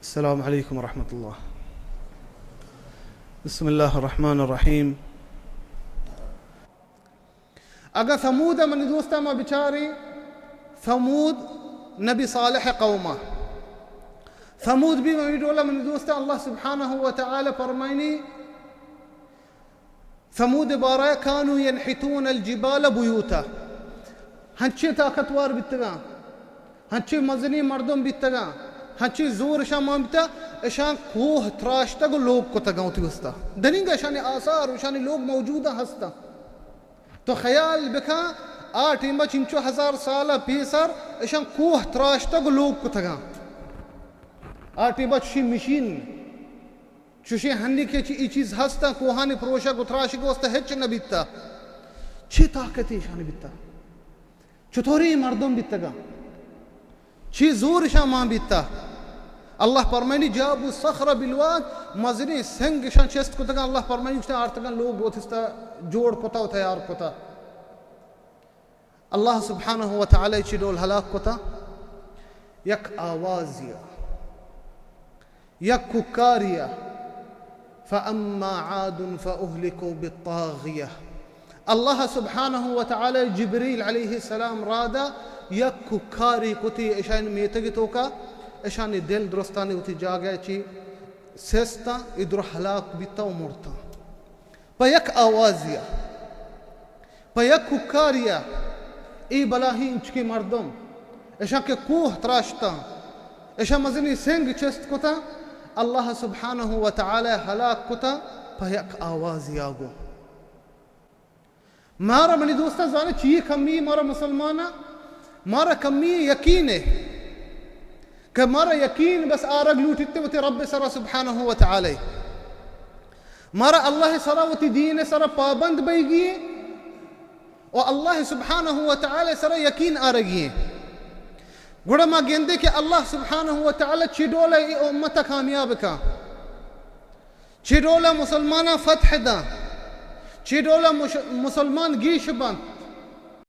السلام علیکم ورحمۃ اللہ۔ بسم اللہ الرحمن الرحیم۔ اگاں ثمود ءَ منی دوستاں ما بچاریں، ثمود نبی صالح ءِ قوم ءَ۔ ثمود بھی منی ڈولا منی دوستاں، اللہ سبحانہ و تعالی فرمائنی، ثمود بارہ، کانوا ینحتون الجبال بیوتا، ہنچیں طاقتوار بیتگاں، ہنچیں مزنیں مردم بیتگاں، ہنچیں زور اشاں مان بیتا، اشاں کوہ تراشتگ و لوگ کتگاں وتی واسطہ۔ دنیگا اشانی آثار، اشانی لوگ موجودہ ہستاں۔ تو خیال بکن، آ ٹیمبا چنچو ہزار سال پیسر اشاں کوہ تراشتگ و لوگ کتگاں۔ آ ٹیمبا چشیں مشین، چشیں ہنی کہ چی-، ای چیز ہستاں، کوہانی پروشگ و تراشگ واسطہ ہچ نہ بیتا۔ چی طاقت ایشانی بیتا؟ چطوری مردم بیتگاں؟ چی زور اشاں مان بیتا؟ اللہ فرمائنی، جابوا الصخر بالواد، مزنیں سنگ اشاں چست کتگاں۔ اللہ فرمائنی، اشتاں آرتگاں لوگ وتستا جوڑ کتا و تیار کتا۔ اللہ سبحانہ و تعالی چی ڈول ہلاک کتا؟ یک آوازیا، یک کوکاریا، فاما عاد فاہلکوا بالطاغیہ۔ اللہ سبحانہ و تعالی جبریل علیہ السلام رادا یک کوکاری کتی اشانی میتگی توکا، اشانی دل درستانی وتی جاگہ چی سستاں، ادرو ہلاک بیتا و مرتاں۔ پہ یک آوازیا، پہ یک کوکاریا، اے بلاہیں انچکیں مردم، اشاں کہ کوہ تراشتاں، اشاں مزنیں سنگ چست کتاں، اللہ سبحانہ و تعالی ہلاک کتاں پہ یک آوازیا گوں۔ مارا منی دوستاں زانے چی کمی مارا مسلماناں؟ مارا کمی یقین ہے کہ مارا یقین بس آرگ لوٹیتے وتی رب سرا سبحانہ و تعالی۔ مارا اللہ سرا وتی دین سرا پابند بیگی و اللہ سبحانہ و تعالی سرا یقین آرگی۔ گڑا ما گندے کہ اللہ سبحانہ و تعالی چی ڈول اے امت کامیاب کا، چی ڈول مسلماناں فتح دا، چی ڈول مش-، مسلمان گیش بند۔